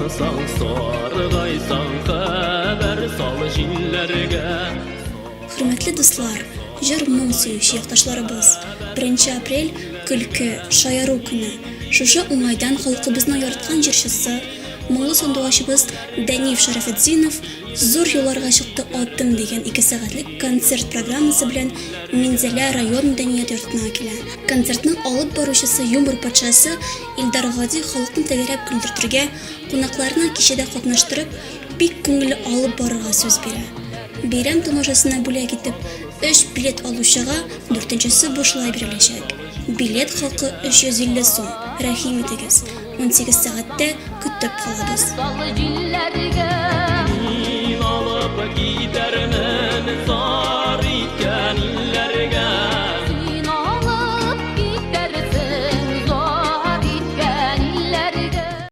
Сагынсаң, саргайсаң, хәбәр сал җилләргә. Хөрмәтле дуслар, җыр-моң сөюче якташларыбыз! Беренче апрель, көлке, шаяру көне. Шушы уңайдан халкыбызның яраткан җырчысы, моңлы сандугачыбыз Дәниф Шәрәфетдинов Зур юлларга чыкты атым дигән 2 сәгатьлек концерт программасы белән Минзәлә район мәдәният йортына килә. Концертның алып баручысы юмор патшасы Илдар Гади халыкны тәгәрәп көлдертергә, кунакларны кичәдә катнаштырып, бик күңелле алып барырга сүз бирә. Бәйрәм тамашасына бүләк итеп, өч билет алучыга дүртенчесе бушлай биреләчәк. Билет хакы 350 сум. Рәхим итегез. 18 сәгатьтә көтеп калабыз. Мин алып китәм.